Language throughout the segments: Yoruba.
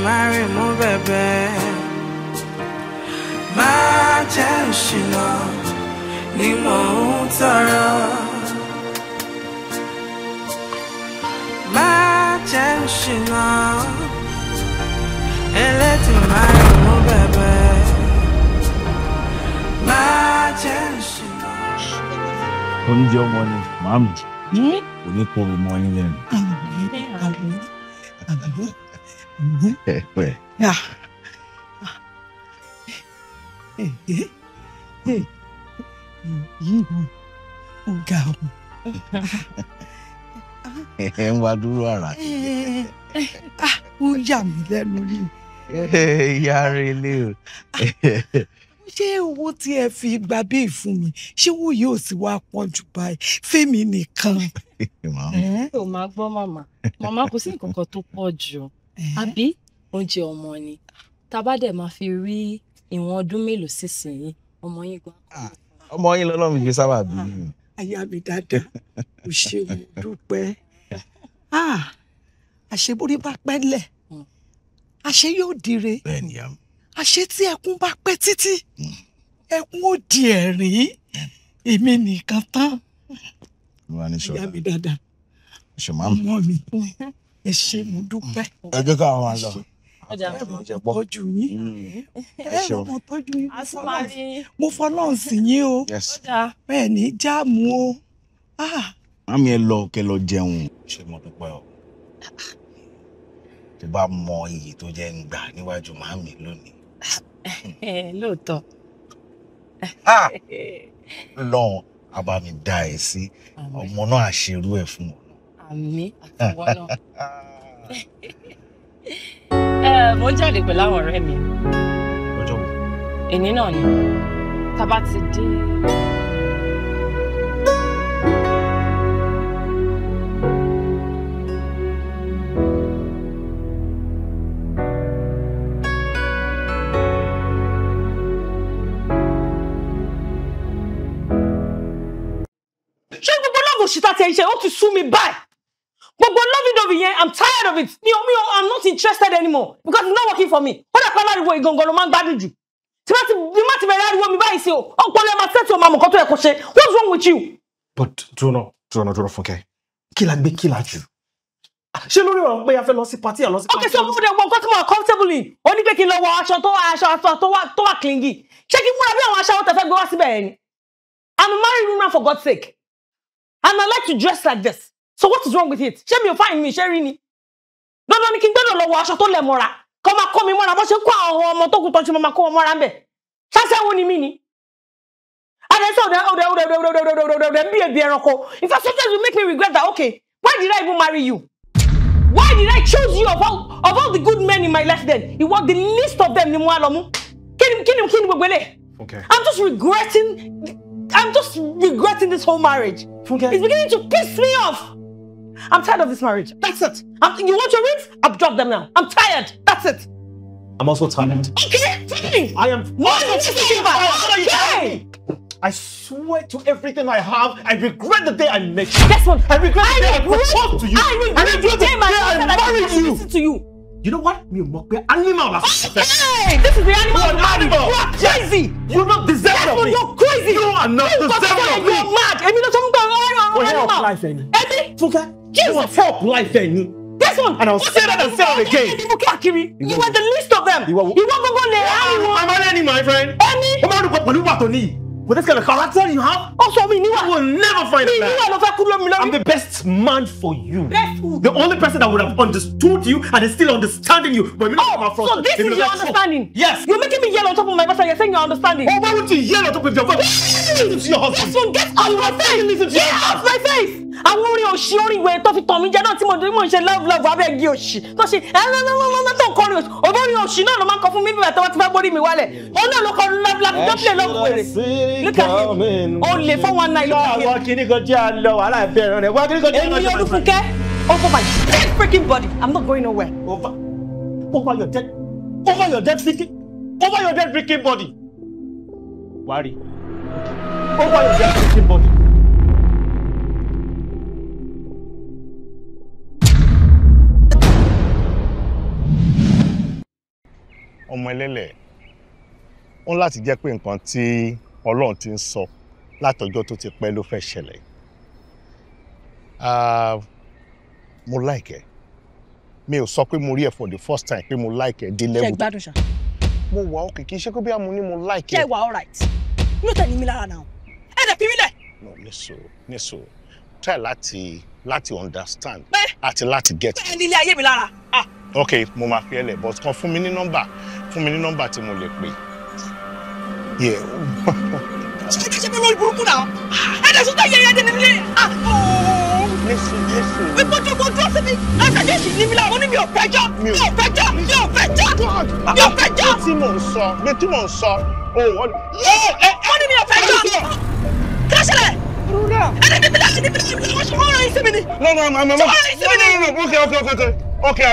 Elédùmarè mo bẹ̀bẹ̀. Má jẹ́ n ṣìnà ni mò ń tọrọ. Má jẹ́ n ṣìnà, Elédùmarè mo bẹ̀bẹ̀. Má jẹ́ n ṣìnà. Oúnjẹ ọmọ ni màámi kò ní kóró mọ́ yín lẹ́nu. Ẹ pẹ́. Yìí ó ga o. Ẹ ń wá dúró àrà. Ó yà mí lẹ́nu ni. Ìyá rẹ̀ lé o. Ṣé owó tí ẹ fi gba bíi fún mi, ṣé owó yóò sì wá pọ̀ jù báyìí fẹ́mi nìkan? Ó máa gbọ́ màmá. Màmá, kò sí nǹkan kan tó pọ̀ jù. Àbí oúnjẹ ọmọ ni. Tá bá dẹ̀ máa fi rí ìwọ̀n ọdún mélòó sísìnyí, ọmọ yín gan. Ọmọ yín lọ́lọ́run fi sábà bí. Aya mi dáadáa, o ṣeun, dúpẹ́. Àṣeborí bá pẹ́ lẹ̀, àṣé yóò dire. Àṣé tí ẹkún bá pẹ́ títí, ẹkún ó di ẹ̀rín. Èmi nìkan tán. Aya mi dáadáa, ọmọ mi, ẹ ṣé, mo dúpẹ́. Ẹ jẹ́ ká àwọn àlọ́. Ẹ tọ́jú yín, ẹ mọ tọ́jú yín, mo fọlọ́run sí yín o, bẹ́ẹ̀ ní jáàmù o. Màmí, ẹ lọ kẹ́ lọ jẹun. Ṣé mo dúpẹ́ o? Tó bá mọ iyì tó jẹ́ ń gbà níwájú màmí lónìí. Lóòótọ́. Lọ́hùn á bá mi dá ẹ sí, ọmọ náà àṣerú ẹ̀ fún ọ. Àmín àtiwọ́ náà. Mo ń jáde pẹ̀lú àwọn ọ̀rẹ́ mi. Lọ́jọ́ wo? Èní náà ni. Tá bá ti dé. Ṣé gbogbo love òṣìṣẹ́ àti ẹ̀ṣẹ̀ ó ti sú mi báyìí? Gbogbo lovey-dovey yẹn, I'm tired of it. Mi ò, I'm not interested anymore because it's not working for me. Ó dàpọ̀ aláriwo ìgangan ló máa ń gbádùn jù. Tí má ti bẹ̀rẹ̀ ariwo mi báyìí sí o, ọpọlọ ẹ̀ máa tẹ̀sí o, máa mọ̀ nǹkan tó yẹ kó ṣe. What's wrong with you? But dúró dúró dúró, Fúnkẹ́, kí la gbé kí la jù? Ṣé lórí ọ̀rọ̀ pé a fẹ́ lọ sí party, àlọ́ sí party? Okay, so mo dẹ̀ wọ nǹkan tí mo wà comfortable in. Ó ní pé kí n lọ wọ aṣọ tó aṣọ aṣọ tó wà clingy. Ṣé kí n múra bí àwọn aṣọ tẹ fẹ́ gbé wá síbẹ̀ yẹn ni? I'm a married woman, for God's sake. And I like to dress like this. So what is wrong with it? Ṣé mi ò fine, mi ṣe rí ni? Dandan ni kí n gbọ́dọ̀ lọ wọ aṣọ tó lẹ̀ mọ́ra. Kọ́ máa kọ́ mi mọ́ra bó ṣe kó àwọn ọmọ tó kù tó ṣe máa kó wọn mọ́ra ń bẹ̀. Ṣáṣẹ́wó ni mí ni. Adẹ́sẹ̀ ọ̀dẹ̀ ọ̀dẹ̀ ọ̀dẹ̀ ọ̀dẹ̀ ọ̀dẹ̀ ọ̀dẹ̀ ọ̀dẹ̀ ọ̀dẹ̀ bí ebi ẹranko. In fact, sometimes you make me regret that, okay, why did I even marry you? Why did I choose you of all the good men in my life then? Ìwọ, the least of them ni mo wá lọ mú. Kí ni gbogbo eléyìí? Okay. I'm just regretting this whole marriage. Funke. It's beginning to piss me off. I'm tired of this marriage. That's it. You want your rings? I've dropped them now. I'm tired. That's it. I'm also tired. Okay, fine. I am. What are you talking about? What are you telling me? I swear to everything I have, I regret the day I met you. Guess what? I regret the day I proposed to you. I regret the day my I husband said I married should you. listen to you. You know what? Mi ò mọ̀ pé animal la fẹ́. Hey, this is the animal. You are an animal. You are crazy. You're not deserving Yes, of me. you're crazy. You are not You deserving of me. You're mad. Èmi ló sọ fún pé ọ̀rọ̀ We're here animal. of life, ẹni. Èmi. Fúnkẹ́, you are help life, ẹni. This one. And I'll say that and say it again. Káàkiri. You were the least of them. Ìwọ Ìwọ gbogbo lè ráríwo. I'm an enemy, my friend. Èmi. Ó máa ń dùn pẹ̀lú ìwà tó ní. With this kind of character you have, Ó sọ mi níwà. you will never find Mi a man. níwà ló fẹ́ kú lómi lórí. I'm the best man for you. Best who? The only person that would have understood you and is still understanding you. But Oh, so this is your understanding? Yes. You're making me yell on top of my voice and you're saying you're understanding. Oh, why would you yell on top of your voice? Listen to your husband. This one, get out of my face! Listen to your Get out of my face! Àwọn orin òṣì, orin ìwé tó fi tàn mí jẹ náà tí mo ń ṣe love love abẹ́ igi òṣì tó ṣe ẹ̀ẹ́dẹ́gbẹ́gbẹ́ tó ń kọrin òṣì, òbórin òṣì náà ló máa ń kọ fún mi bí bàtà wọn ti fẹ́ gbórí mi wálẹ̀. Òun náà ló kọ love love tó play love wèrè. Look at him. Olè 419, look at him. Wọ́n kìíní kan jẹ́ àlọ́ wàhálà ìbẹ̀rẹ̀ rẹ̀. Wọ́n kìíní kan jẹ́ Èmi Olúfúnkẹ́, over my dead freaking body. I'm not going nowhere. Over your dead freaking body. Wari. Over your dead freaking body. Ọmọ ẹlẹ́lẹ̀, ó ń láti jẹ́ pé nǹkan tí Ọlọ́run ti ń sọ látọjọ́ tó ti pẹ́ ló fẹ́ ṣẹlẹ̀. Mo like ẹ. Mi ò sọ pé mo rí ẹ for the first time pé mo like ẹ dé level. Ṣé gbádùn ṣá? Mo wà okay, kì í ṣe pé bí mo ní mo like ẹ. Ṣé wà alright? Mi ò tẹ̀ ní mi lára náà. Ẹ dẹ̀ fi mí lẹ̀. No, nísò try láti understand àti láti get. Bẹ́ẹ̀ ni ilé ayé mi lára. Ok, mo máa fi ẹ lẹ̀, but kan fún mi ní nọ́mbà tí mo lè pè. Ṣé ẹ ṣe pé lórí burúkú náà? Ẹ dẹ̀ sọ́tà yẹ̀yẹ́ ẹ̀ nílé. Nísò. Ìbọ̀jọ̀ kò dúró sí mi. Ẹ ṣàjẹ́ ìṣì ní mi lára, mo ní mi ò fẹ́ jọ́. Mi ò fẹ́ jọ́. Mi ò fẹ́ jọ́. Mi ò fẹ́ jọ́. Bí tí mò ń sọ. Mo ní mi ò fẹ́ jọ́. Kí ló ṣẹlẹ̀? No, okay,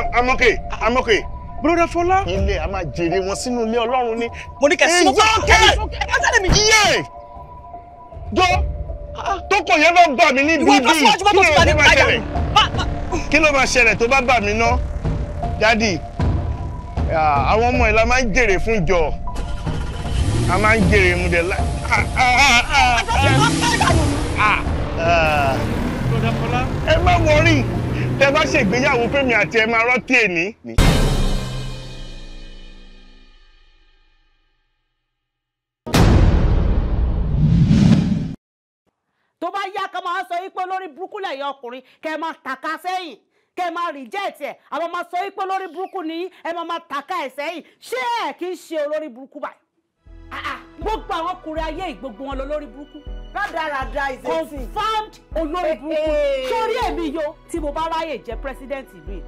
I'm okay. Brother Fola. Ilé a máa jèrè wọn sínú ilé Ọlọ́run ni. Mo ní kẹ́ sọ́kọ̀. Iye! Jọ tó kọ̀ yẹn bá bà mí ní bíbí. Kí ló máa ṣẹlẹ̀ tó bá bà mí ná? Dádì, àwọn ọmọ ìlà máa ń jèrè fún jọ. A máa ń jèrè mu dẹ̀ láì. Ẹ má wọrí, tẹ bá ṣègbéyàwó fẹ́mi àti ẹ máa rántí èní. Tó bá yá ká máa sọ yí pé lórí burúkú lẹ̀yin ọkùnrin, kẹ́ ẹ máa tàka sẹ́yìn, kẹ́ ẹ máa reject ẹ̀, àwọn máa sọ yí pé lórí burúkú ni ẹ máa tàka ẹ̀ sẹ́yìn. Ṣé ẹ kì í ṣe olórí burúkú báyìí? Gbogbo àwọn ọkùnrin ayé ìgbogbo wọn lọ lórí burúkú. Rádaràda is a thing. Confirmed olórí burúkú. Sórí èmi yo tí mo bá ráyè jẹ president ìlú yìí,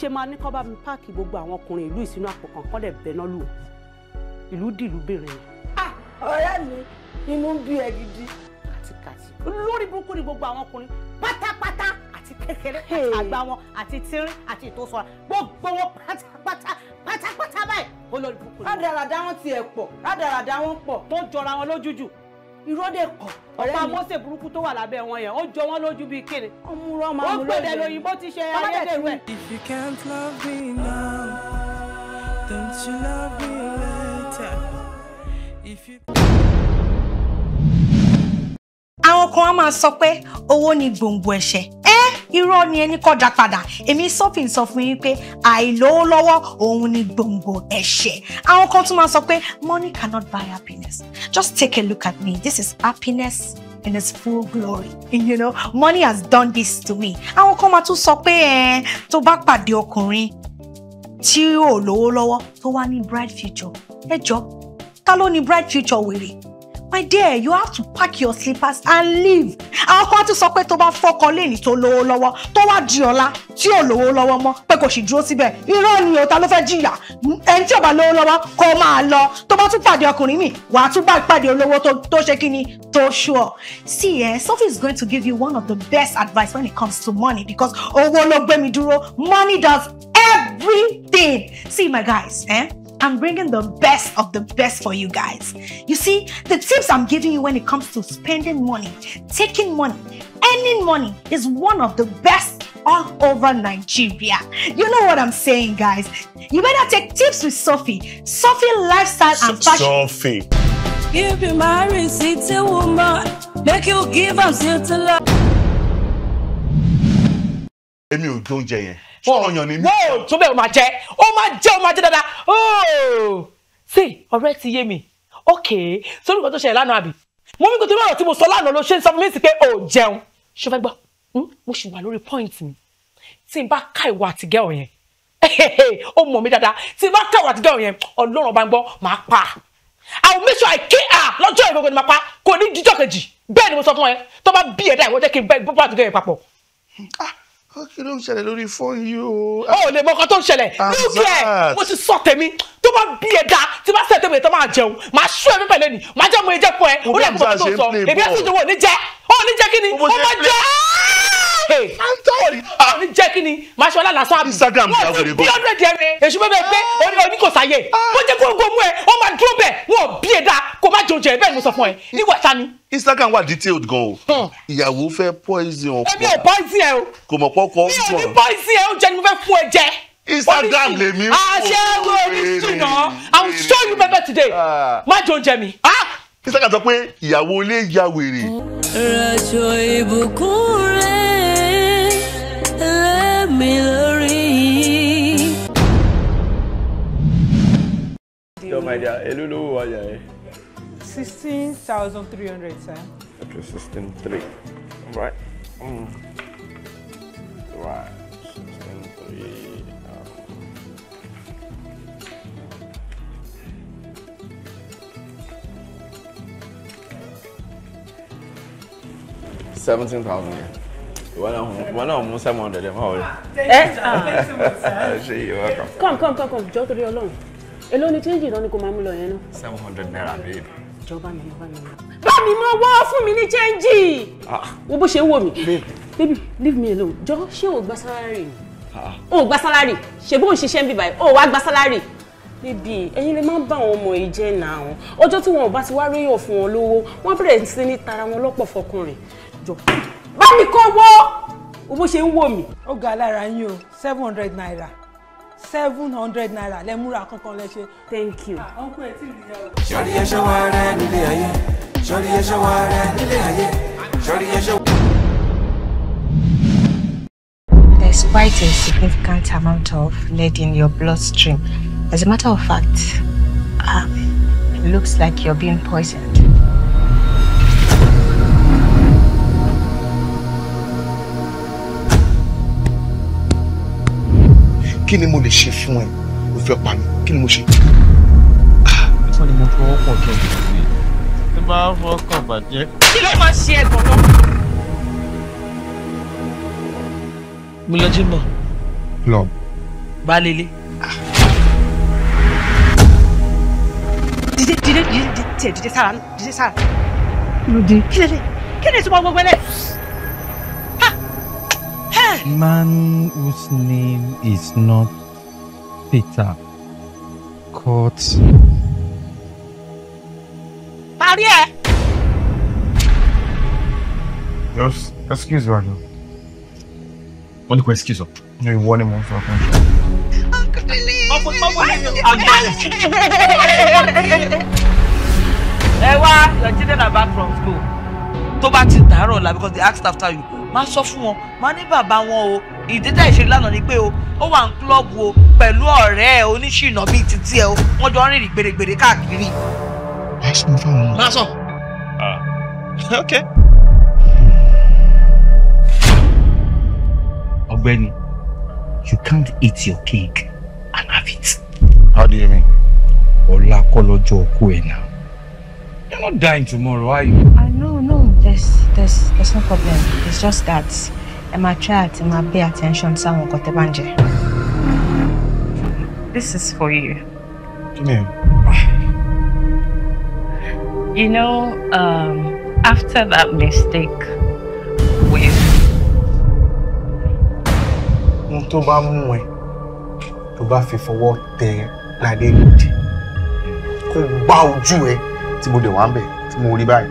ṣe máa ní kọ́ bá mi páàkì gbogbo àwọn ọkùnrin ìlú ìsínú àpò kan kọ́ dẹ̀ bẹ́ẹ̀ náà lù ọ́. Ìlú dìlú bèrè yẹn. Ọ̀rẹ́ mi, inú ń bí ẹ gidi. Kàtìkàtì. Olórí burúkú ni gbogbo àwọn ọkùnrin pátápátá, àti kékeré àti àgbà wọn àti tínrín àti ìtòsọ̀ra, gbogbo wọn pátápátá pátápátá báyìí olórí burúkú ni. Rádaràda wọn tiẹ̀ pọ̀, rádaràda wọn pọ̀. Tó jọra wọn lójú jù. Irọ́ dẹ̀ kọ̀. Ọ̀pá Mósè burúkú tó wà lábẹ́ wọn yẹn, ó jọ wọ́n lójú bíi kíni. Ọmúrọ́ máa mú Ó lójú. gbèdè lóyìnbó ti ṣe ayédèrú ẹ̀. If you can't love me now, don't you love me later? If you. Àwọn kan á máa sọ pé owó ni gbòǹgbò ẹ̀ṣẹ̀. Irọ́ ni ẹni kọ́ dá padà. Èmi Sophie sọ fún yín pé àìlówó lọ́wọ́ òun ni gbòǹgbò ẹ̀ṣẹ̀. Àwọn kan tún máa sọ pé money cannot buy happiness. Just take a look at me. This is happiness in its full glory. You know, money has done this to me. Àwọn kan máa tún sọ pé tó bá pàdé ọkùnrin tí ò lówó lọ́wọ́ tó wá ní bright future. Ẹ jọ, ta ló ní bright future wèrè? My dear, you have to pack your slippers and leave. Àwọn kan tún sọ pé tó bá fọ́kọ léèní tó lówó lọ́wọ́, tó wá di ọ̀la tí ò lówó lọ́wọ́ mọ́, pé kò sì dúró síbẹ̀. Irọ́ ni o, ta ló fẹ́ jìyà? Ẹni tí ò bá lówó lọ́wọ́ kó máa lọ. Tó bá tún pàdé ọkùnrin mi, wàá tún bá pàdé olówó tó ṣe kí ni tó sure. See, Sophie is going to give you one of the best advice when it comes to money, because owó ló gbé mi dúró. Money does everything. See, my guys, I'm bringing the best of the best for you guys. You see, the tips I'm giving you when it comes to spending money, taking money, earning money is one of the best all over Nigeria. You know what I'm saying, guys. You better take tips with Sophie. Sophie Lifestyle and Fashion. Sophie. Give you my receipt, woman. Make you give am city love. Èmi ò jẹ oúnjẹ yẹn. Ọ̀yàn ni mí. Wọ́n tó bẹ́ẹ̀ o máa jẹ, ó máa jẹ dáadáa. Ooo! Sí, ọ̀rẹ́ ti yé mi. Okay, sórí nǹkan tó ṣẹlẹ̀ lánàá àbí? Mo ní kò tó lọ́rọ̀ tí mo sọ lánàá ló ṣe ń sọ fún mi sí pé o jẹun. Ṣé o fẹ́ gbọ́? Mo ṣì wà lórí point mi. Tí n bá ká ìwà àti gẹ́ọ̀ yẹn, ó mọ̀ mí dáadáa. Tí n bá ká ìwà àti gẹ́ọ̀ yẹn, Ọlọ́run bá ń gbọ́, màá pa. I will make sure I kill her lọ́jọ́ ìgbógun ni màá pa. Kò ní jíjọ́ kejì. Bẹ́ẹ̀ ni mo sọ fún ẹ. Tó bá bí ẹ̀dá ìwọ jẹ́ kí n bá àti gẹ́ọ̀ yẹn papọ̀. Kí ló ń ṣẹlẹ̀ lórí fóònù yìí o? Ó lè mọ nǹkan tó ń ṣẹlẹ̀. Lókè ẹ̀ mo ti sọ tèmi. Tó bá bí ẹ̀dá tí bá sẹ̀ tèmi tó máa jẹun, màá ṣú ẹ̀mí pẹ̀lẹ́ ni, màá jẹ́ mo jẹ́ fún ẹ. Ó lè mọ nǹkan tó ń sọ. Èmi á sì jẹ́ wọ́n ní jẹ́. Ó ní jẹ́ kí ni? Ó máa jẹ́. Ó ní jẹ́ kí ni? Màá ṣe ọlá lásán àbí. Instagram Wọ́n ti bí 100 ẹ̀rẹ̀. Èṣù bẹ́ẹ̀ pé oní kò sáyè. Wọ́n jẹ́ kó mú ẹ, ó máa dúró bẹ̀. Wọ́n bí ẹ̀dá kó má jẹun jẹ bẹ́ẹ̀ ni mo sọ fún ẹ. Níwà ta ni? Instagram wà detailed gan o. Ìyàwó fẹ́ poison ọkọ. Èmi ò poison ẹ o. Kò mọ̀ pọ́kọ. Mi ò ní poison ẹ, oúnjẹ ni mo fẹ́ fún ẹ jẹ. Instagram lèmi wò. Aṣẹ́wó oníṣìnà, I will show you better today. Má jẹ oúnjẹ mi. Instagram sọ pé ìyàwó ilé ya wèrè. Rọ̀jò ìbùkún rẹ̀ lẹ́mi lórí. Yo, my dear, èló lówó wájà yẹn? 16,300, sir. Okay, 16,300. Right. Right. 16,300. 17,000. Ìwọ náà mú 700 ẹ̀ máa wọlé. Thank you so much, sir. Ṣé you're welcome. Come, come, come, come. Jọ̀ọ́ torí Ọlọ́run. Èló ni change náà ni kò máa mú lọ yẹn náà? 700 naira, babe. Jọ̀ọ́ bá mi mú, bá mi mú. Bá mi mú owó fún mi ní change. Wo bó ṣe ń wò mí. Baby, leave me alone. Jọ̀ọ́ ṣé o gba salary ni? O gba salary. Ṣé bó ń ṣiṣẹ́ ń bí báyìí? O wá gba salary. Baby, ẹ̀yin lè máa ń bá àwọn ọmọ yìí jẹ́ náà. Ọjọ́ tí wọn ò bá ti wá réyàn fún wọn lówó, wọ́n bẹ̀rẹ̀ sí ní tara wọn lọ́pọ̀ fọkùnrin. Jọ̀ọ́ bá mi kọ́ wọ́. Wo bó ṣe ń wò mí. Ó ga lára yín o, 700 naira. 700 naira lẹ múra kankan lẹ ṣe. Thank you. Uncle ẹ̀ tí ì rí yẹn o. Sọ́rí ẹ̀ṣọ́ wa rẹ̀ nílé ayé. Sọ́rí ẹ̀ṣọ́ wa rẹ̀ nílé ayé. Sọ́rí ẹ̀ṣọ́. There's quite a significant amount of lead in your bloodstream. As a matter of fact, it looks like you're being poisoned. Kí ni mo lè ṣe fún ẹ? O fẹ́ pa mí. Kí ni mo ṣe? Wọ́n ní mo fọwọ́ pọ̀ kí ẹ lè fi. Tí bá fọkàn bàjẹ́. Kí ló máa ṣe ẹ gan-an? Mo lọ jí mọ̀. Club. Balele. Dìde dìde dìde tiẹ̀ dìde sára dìde sára. Lòdì. Kí lè kí ni ìtumọ̀ gbogbo ẹlẹ́? Man whose name is not Peter caught. Parí ẹ̀. Just excuse me. Wọ́n ní kò excuse ọ. No, ìwọ ni mo ń sọ fún. Ẹ wá, your children are back from school. Tó bá ti dàárọ̀ ọ̀la because they asked after you. Má sọ fún wọn, má ní bàbá wọn o. Ìdí tá ìṣe lánàá ni pé o, ó wà ní kílọ̀bù o pẹ̀lú ọ̀rẹ́ ẹ̀ oníṣìnà bíi títí ẹ o. Wọ́n jọ ń rìnrìn gbèrègbèrè káàkiri. Má sọ fáwọn ọmọ. Má sọ. Okay. Ọ̀gbẹ́ni, you can't eat your cake and have it. How do you mean? Ọlá kọ́ lọ́jọ́ ọkú ẹ̀ náà. You're not dying tomorrow, are you? No, there's no problem. It's just that ẹ máa try àti máa pay attention sáwọn nǹkan tẹ́ bá ń jẹ. This is for you. Kí ni? You know, after that mistake with Ohun tó bá mú ẹ tó bá fi fọwọ́ tẹ Ládé lòdì kó gbá ojú ẹ tí mo dẹ̀ wá ń bẹ̀ tí mo rí báyìí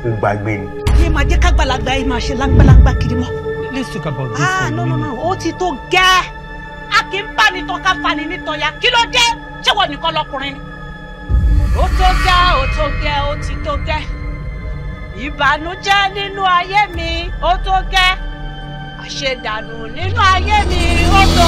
kó gbàgbé ni. Yé máa jẹ́ kágbàlagbà yìí máa ṣe láńgbàláńgbà kiri mọ́. Let's talk about this Ah for a no no minute. no, ó ti tó gẹ́. A kì í bá ní tán ká fani nítan ya. Kí ló dé? Ṣé wọ́n nìkan lọkùnrin ni? Ó tó gẹ́, ó tó gẹ́, ó ti tó gẹ́. Ìbànújẹ́ nínú ayé mi, ó tó gẹ́. Àṣedànù nínú ayé mi, ó tó.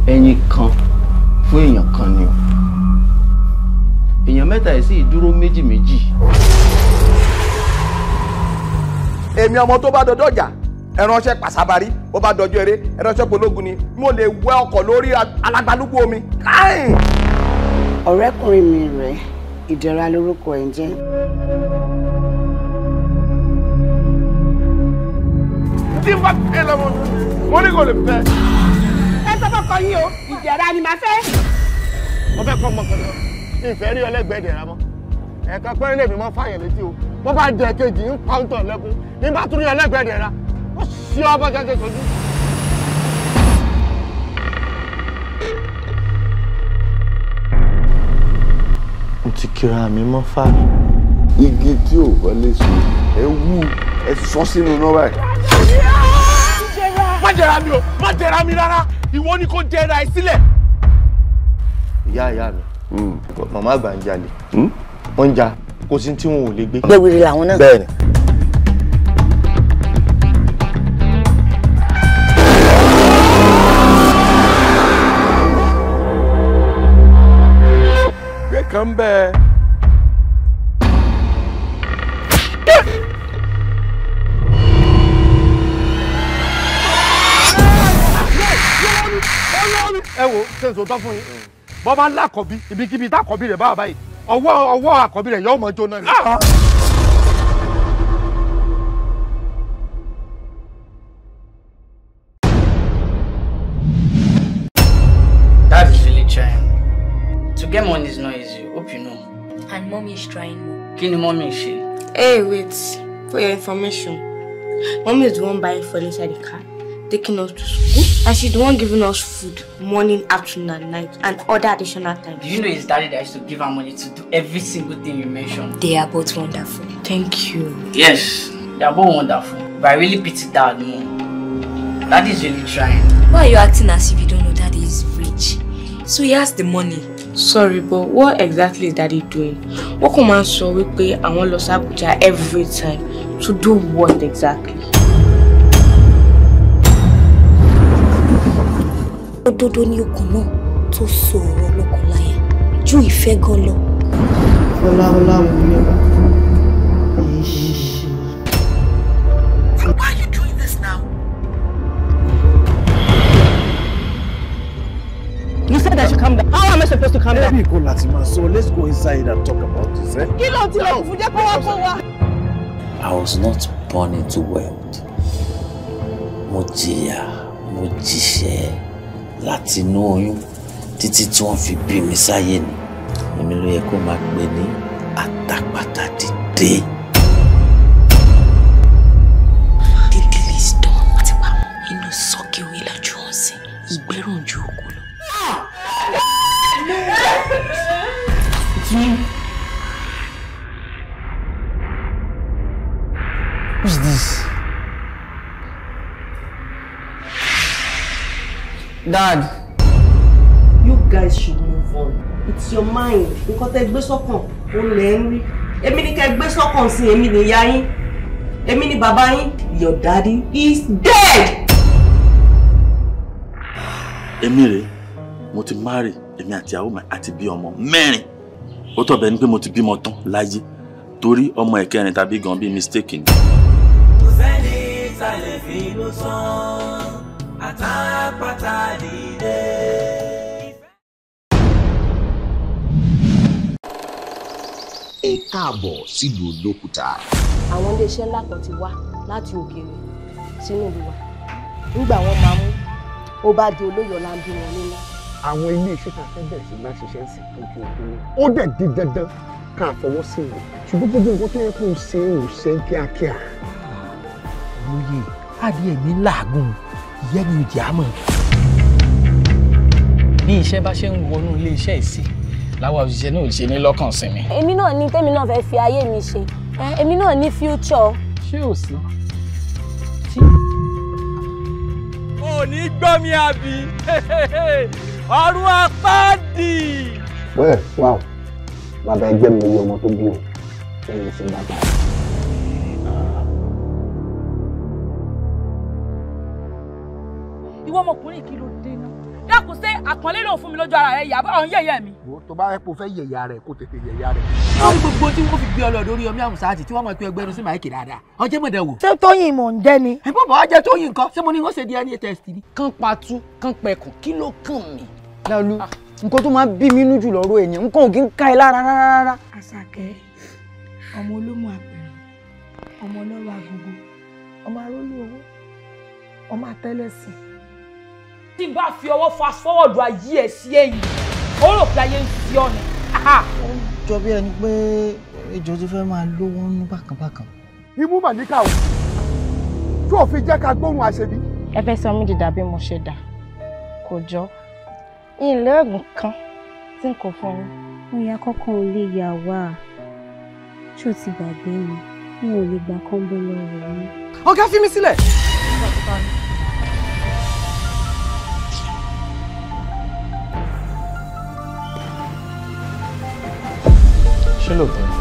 Ẹyin kan fún èèyàn kan ni o, èèyàn mẹ́ta ẹ̀ sì dúró méjì méjì. Èmi ọmọ tó bá dọjọ́ ọjà ẹránṣẹ́ pàṣàbárí, bó bá dọjọ́ eré ẹránṣẹ́ pológun ni mo lè wẹ ọkọ̀ lórí alágbálúgbú omi. Káì! Ọ̀rẹ́kùnrin mi rẹ̀ Ìdẹ̀ra lórúkọ ẹ̀ ń jẹ́. Tí n bá fẹ́ lọ́mọ, mo ní kò lè fẹ́. Ẹ sọ fọ́kọ yín o, Ìdẹ̀ra ni màá fẹ́. Mo fẹ́ kọ́ ọmọ kan lọ, ìfẹ́ rí ọlẹ́gbẹ̀ẹ́ ìdẹ̀ra mọ́. Ẹ̀ka pẹ́rẹ́ lèmi mọ́ fàyẹ̀ létí o. Bó bá jẹ kejì ń pa ń tọ̀ lẹ́kún, ní bá tún rí ọlẹ́gbẹ̀ẹ́ ìdẹ̀ra, ó ṣí ọ bá jẹ́ sojú. Mo ti kíra mi mọ́ fá. Igi tí ò wọlé so, ẹ wú ẹ sọ sínú iná báyìí. Má jẹra mi o, má jẹra mi rárá, ìwọ ni kò jẹra ẹ sílẹ̀. Ìyá mi, màmá àgbà ń jalè, wọ́n ń ja, kò sí tí wọn ò lè gbé. Gbẹ̀wìrì làwọn náà. Bẹ́ẹ̀ni. Gbé kan bẹ́ẹ̀. Ẹ wo ṣe n sọ tán fún yín, bọ́ bá lákọ̀bí ibikíbi tákọ̀bí rẹ̀ bá wà báyìí, ọwọ́ àkọ́bí rẹ̀ yóò mọ jóná ni. Dad is really trying. To get money is not easy, hope you know. And mommy is trying more. Kí ni mommy ṣe? Hey, wait. For your information, mommy is the one buying furniture in the car, taking us to school, and she's the one giving us food morning, afternoon, and night, and other additional times. Do you know it's daddy that used to give her money to do every single thing you mentioned? They are both wonderful. Thank you. Yes, they are both wonderful. But I really pity dad more. Daddy is really trying. Why are you acting as if you don't know daddy is rich? So he has the money. Sorry, but what exactly is daddy doing? Wọ́n kàn máa ń sọ wípé àwọn lọ sí Abuja every time to do what exactly? Òdodo ni okùn náà tó so ọ̀rọ̀ lọ́kọláya ju ìfẹ́ gan lọ. Fọláwọlá wọlé wá. Èyí. Why are you doing this now? You said I should calm down. How am I supposed to calm down? Maybe kò láti máa sọ, let's go inside and talk about this. Eh? Kí ló ti lọ fún jẹ́ kó wá kó wá? I was not born into wealth. Mo jìyà, mo jìṣẹ́ láti inú oyún títí tí wọ́n fi bí mi sáyé ni. Èmi ló yẹ kó máa pè ní àtàpàtà dìde. The deal is done. Àti pa inú sọ́ọ̀kì orí lajú wọn sí ìgbẹ́rùn ju òkú lọ. It's me. Who's this? Dad. You guys should move on. It's your mind. Nǹkan tẹ́ gbé sọ́kàn, ó lẹ̀ ń rí. Èmi ni kẹ́ gbé sọ́kàn sí, èmi ni ìyá yín. Èmi ni bàbá yín. Your daddy is dead. Èmi rèé, mo ti marry, èmi àti ìyàwó mi àti bí ọmọ mẹ́rin. Ó tọ̀ bẹ́ẹ̀ ni pé mo ti bímọ tán láyé torí ọmọ ẹ̀kẹrin tàbí gan bíi mistake ni. Kò sẹ́ni tá lè fi inú tán, àtàpàtà dìde. Ẹ káàbọ̀ sílùú Olókùta. Àwọn iléeṣẹ́ ńlá kan ti wá láti òkèèrè sínú ìlú wa. Nígbà wọn máa mú, ó bá di olóyè ọlá ń bí wọn nínú. Àwọn ilé iṣẹ́ tá a fẹ́ bẹ̀rẹ̀ sí bá ṣiṣẹ́ sí òkè òkun ni. Ó dẹ̀ di dandan ká fọwọ́ sí ìwé. Ṣùgbọ́n gbogbo nǹkan tó yẹ kó o ṣe ò ṣe ń kíákíá. Olóyè, adìẹ mi ń làágùn, ìyẹn ni ìjà mọ̀. Bí iṣẹ́ bá ṣe ń wọnú ilé iṣẹ́ yìí sí, làwa òṣìṣẹ́ náà ò ṣe ní lọ́kàn sinmi. Èmi náà ní tèmi náà fẹ́ fi ayé mi ṣe. Èmi náà ní future. Ṣé ò sí? Ò ní gbọ́ mi àbí? Ọ̀run apáàdì. Well, wow. Bàbá ẹgbẹ́ mi yọ ọmọ tó bí o. Lẹ́yìn sí bàbá. Ìwọ ọmọkùnrin kí ló dé náà? Dákun, ṣé àpọ́nlé ló fún mi lójú ara rẹ yàbá ọ̀hún yẹ̀yẹ́ mi. Tó bá rẹ kó fẹ́ yẹ̀yà rẹ̀ kó tètè yẹ̀yà rẹ̀. Lórí gbogbo tí wọ́n fi gbé ọlọ́dọ̀ orí omi àmùsá àti tí wọ́n máa pe ẹgbẹ́rún sí máìkì dáadáa. Ọjọ́ mọ̀dẹ̀ wò. Ṣé Tóyìn mò ń jẹ́ ni? Ẹ bọ́ bọ́ jẹ́ Tóyìn nǹkan, ṣé mo ní wọ́n ṣe DNA test ni? Kán patú, kán pẹkùn, kí ló kàn mí? Láolú, nǹkan tó máa ń bí mi nú jù lọ́rọ̀ èèyàn, nǹkan ò kí ń ká ẹ lára rárá. Àṣàkẹ́, ọmọ olómù àpẹẹrẹ, ọmọ ọlọ́rọ̀ agogo, ọmọ arólú owó, ọmọ àtẹ́lẹsìn, Tí n bá fi ọwọ́ fast forward ayé ẹ̀ sí ẹ̀yìn, ó rò pé ayé ń fi ọ́ ni. Ó jọ bí ẹni pé ejò ti fẹ́ máa lówó nú bákan bákan. Imú mà níkà o, tó o fi jẹ́ ká gbóhùn àṣebí. Ẹ fẹ́ sọ mí di dàbí mo ṣe dà, kò jọ. Ilé ẹ̀gùn kan tí n kò fún yín. Ó yá kọ́kọ́ ò lè yà wá. Ṣé o ti gbàgbé ni? N ò lè gbà kán bọ́ lọ́wọ́ mi. Ọ̀gá fi mí sílẹ̀. Ṣé lóòótọ́ ni?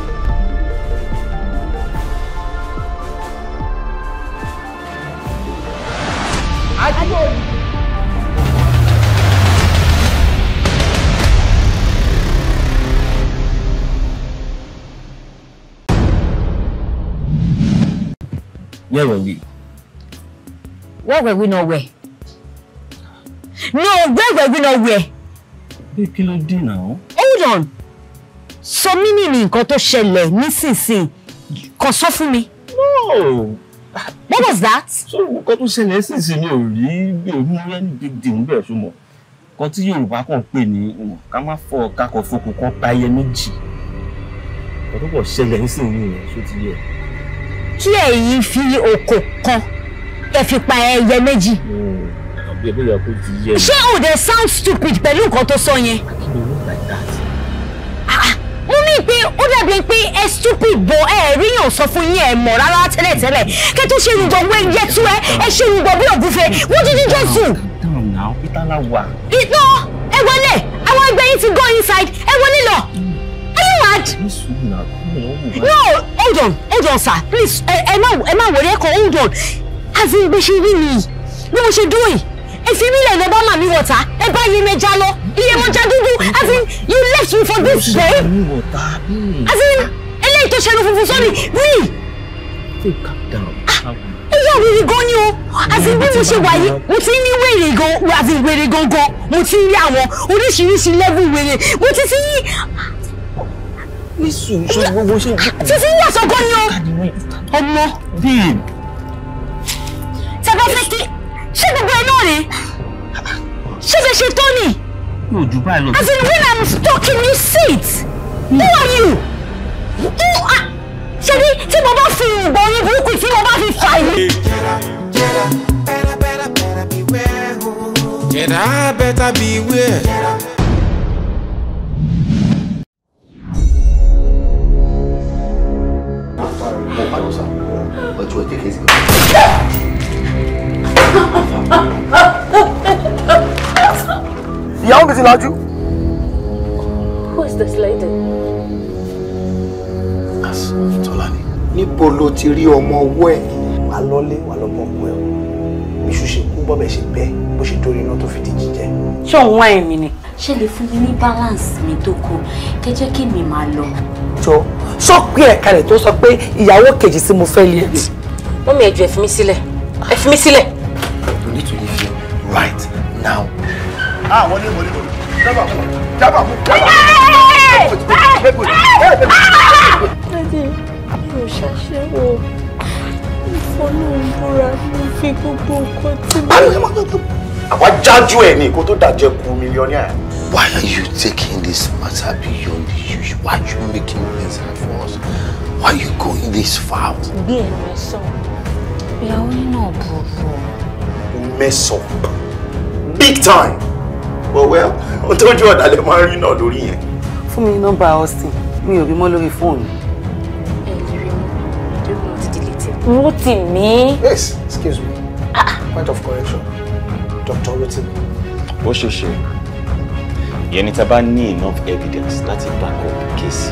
Where were we? Where were we not where? No, where were we not where? Babe, kí ló dé now? Hold on. Sọ mí ní nǹkan tó ṣẹlẹ̀ nísinsìnyí. Kò sọ fún mi. No. What was that? So nǹkan tó ṣẹlẹ̀ nísinsìnyí ò rí bí òun rí any big deal níbẹ̀ ṣùgbọ́n nǹkan tí Yorùbá kàn pè ní ká má fọ kakọ̀ fokùn kan pa ẹyẹ méjì. Nǹkan tó pọ̀ ṣẹlẹ̀ nísinsìnyí yẹn ṣó ti yẹ. Kí ẹ̀yin fi okò kan kẹ́ fi pa ẹyẹ méjì. Ṣé o dey sound stupid pẹ̀lú nǹkan tó sọ yẹn? Mo ní pé ó dàbí pé ẹ stupid bọ̀ ẹ rí yàn sọ fún yín ẹ mọ̀ rárá tẹ́lẹ̀tẹ́lẹ̀ kẹ́ tó ṣe rúgbọ̀n wé yẹ tú ẹ ẹ ṣe rúgbọ̀n bí ògúnfe. What did you just do? Down now, Peter la wà. Ìtọ́ ẹ wọlé àwọn ẹgbẹ́ yín ti go inside ẹ wọlé lọ. Are you mad? No, hold on, sir. Please, ẹ má wọlé ẹ kàn hold on. As in bí ṣe rí mi, bí mo ṣe dúró yìí, ẹ fi mí lẹ̀ lọ bá màmí wọ̀ta, ẹ bá iye mẹja lọ, iye mọja dúdú. As in, you left me for this babe. As in, eléyìí tó ṣẹnu funfun sórí, rí. Ẹ yà wèrè gan ni o. As in bí mo ṣe wà yìí, mo ti ní wèrè gan, as in wèrè gangan, mo ti rí àwọn oríṣiríṣi level wèrè, mo ti ti ní. Títí ń yàtọ̀ gan ni o. Ọmọ. Tẹ bá fẹ́ kí ṣé gbogbo ẹ náà rèé? Ṣé fẹ́ ṣe tó ni? Yóò jù báyìí lọ. As in when I'm talking you sit. Who are you? Who are? Ṣé ní tí mo bá fi ìgbọ̀n oyin burúkú tí mo bá fi fà yìí? Jẹ́dá better beware. Ìyàwó mi ti lajú. Who is this lady? That's Tolani. Níbo ló ti rí ọmọ ọwọ́ ẹ̀? Wà lọ́lé wà lọ́bọ̀ ọkọ ẹ̀ o. Iṣu ṣe kú bọ́bẹ̀ ṣe bẹ́ bó ṣe dórí iná tó fi di jíjẹ. Ṣé òun wá ẹ̀mí ni? Ṣé lè fún mi ní balance mi tó kù kẹ́ jẹ́ kí mi máa lọ? Jọ sọ pé ẹ̀ka rẹ̀ tó sọ pé ìyàwó kejì tí mo fẹ́ lé ẹ̀. Mọ́mí ẹ jọ̀ọ́ ẹ fi mí sílẹ̀. Ẹ fi mí sílẹ̀. You need to leave here right now. Ah, wọlé wọlé wọlé. Dábàá fún dábàá fún dábàá fún. Daddy, mi ò ṣàṣẹ́wó. Ìfọ́nù ń búra mi fi gbogbo nǹkan tí mo. Àwa jájú ẹ̀ ní kó tó dàjẹ́ kú mílíọ̀nìà. Why are you taking this matter beyond the usual? Why are you making things hard for us? Why are you going this far? Gbé ẹnu ẹ sọ, ìyàwó yín náà burú. You mess up big time. Well, well, ohun tójú ọ̀dàlẹ̀ máa ń rí náà lórí yẹn. Fún mi ní nọ́mbà Austin, mi ò rí mọ́ lórí fóònù. Ẹ lè rí mi, torí mo ti delete. Rótìmí. Yes, excuse me. Point of correction. Dr. Rotimi. Ó ṣe ṣe ìyẹn ni tá a bá ní enough evidence láti back up kéèsì.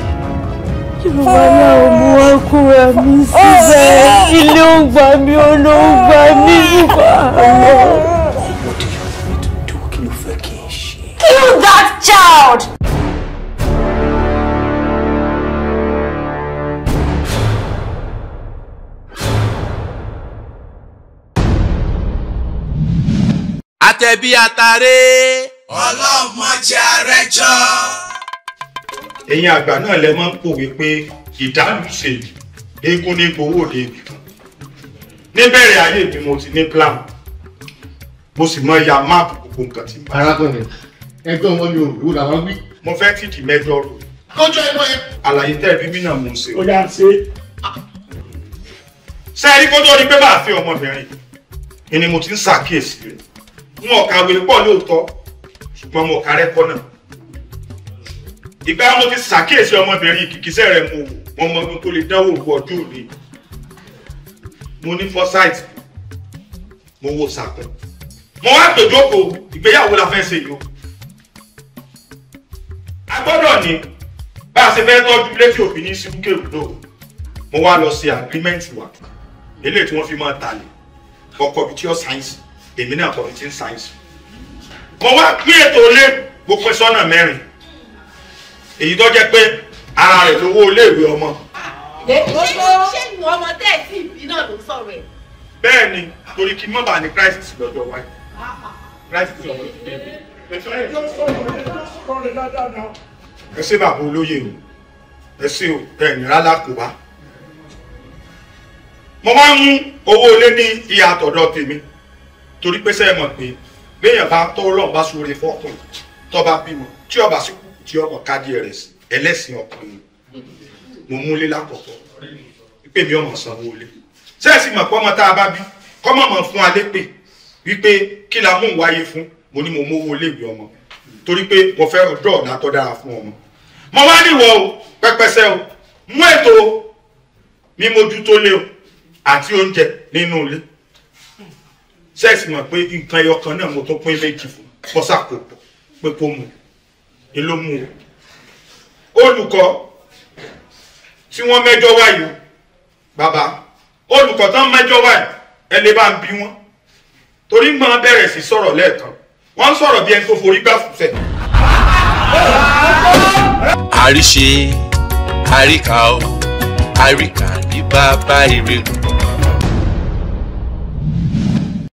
Ìrora ò mú wá kúra mi síbẹ̀. Ilé ò gbà mí, ọ̀nà ò gbà mí nípa àwọn. What do you want me to do? Kí ló fẹ́ kí n ṣe? Kill that child! Àtẹ̀bí àtàrẹ. Ọlọ́mọdé àrẹjọ. Ẹ̀yin àgbà náà lẹ máa ń pòwe pé ìdálùsèlú eégún ní gbowó òde ibì kan. Níbẹ̀rẹ̀ ayé mi mo ti ní plan. Mo sì mọ ya máàpù gbogbo gbogbo nǹkan tí. Arákùnrin, ẹgbẹ́ wọn ni òru làwọn wí. Mo fẹ́ fìdí mẹ́jọ rò. Kọjá ẹgbẹ́ yẹn. Àlàyé tẹ́ ẹ bí mí náà mò ń ṣe. Ó yá ṣe. Ṣé ẹ rí kó tó di pé bá a fi ọmọbìnrin ni mo ti ń ṣàkíyèsí rẹ̀. N ò kàwé pọ̀ lóòótọ́, ṣùgbọ́n mo kà rẹ́kọ́ náà. Ìgbà mo ti ṣàkíyèsí ọmọbìnrin kìkísẹ́ rẹ̀ mo wò, mo mọ ohun tó lè dánwò wọ ọjọ́ òní. Mo ní foresight, mo wo sàkún. Mo wá tòjókòó, ìgbéyàwó la fẹ́ ṣe yìí o. A gbọ́dọ̀ ní bá a ṣe fẹ́ tọ́jú létí òfin ní síbúkèrúdò. Mo wá lọ ṣe agreement wa, eléyìí tí wọ́n fi máa talẹ̀. Ọkọ̀ bíi tí ó sáyẹ́nsì, èmi náà kọ̀ bíi tí ń sáyẹ́nsì. Mo wá pín ètò ilé, mo pín sọ́nà mẹ́rin. Èyí tó jẹ́ pé ara rẹ̀ lówó iléèwé ọmọ. Ṣé ìwọ ọmọ tẹ́ ẹ̀ tí ìbí náà ló sọ̀rọ̀ ẹ̀? Bẹ́ẹ̀ ni, torí kí mọ́bà ní crisis lọ́jọ́ wáyé. Crisis ọmọ ti dé. Ẹ ṣé bàbá olóyè o, ẹ ṣé o, ẹ̀yìn rálá kò bá. Mo máa ń mú owó ilé ní ìyá àtọ̀dọ̀ tèmi torí pé sẹ́ẹ̀ mọ̀ pé béèyàn bá tọ́ Ọlọ́run bá sóore fọ́kùnrin tó bá bímọ tí ọba sí kú tí ọmọ kájí rẹ̀ sí ẹlẹ́sìn ọkùnrin. Mo mú ilé lákọ̀ọ́kọ́ pé mi ọmọ sanwó ilé. Sẹ́ẹ̀sì mọ̀ pé ọmọ tá a bá bí kọ́mọ̀ mọ̀ fún alẹ́ pè wípé kí la mú wáyé fún. Mo ní mo mówó iléèwé ọmọ torí pé mo fẹ́ ọjọ́ ọ̀la tó dára fún ọmọ. Mo wá níwọ̀ o pẹ́pẹ́sẹ́ o mú ètò mímójútó lé o àti oúnjẹ nínú ilé. Sẹ́ẹ̀sì mọ̀ pé nǹkan ẹyọ kan náà mo tún pín méjì fún bọ́sàkó pé kó mu ni ló mú o. Olùkọ́ tí wọ́n mẹ́jọ wáyé o bàbá, olùkọ́ tán mẹ́jọ wáyé ẹ lè bá ń bí wọn torí ń gbọ́n bẹ̀rẹ̀ sí sọ̀rọ̀ lẹ́ẹ̀kan, wọ́n ń sọ̀rọ̀ bí ẹni tó forí gbà fúnṣẹ̀. Àríṣe àríkà o, àríkà ní bàbá ìrègùn.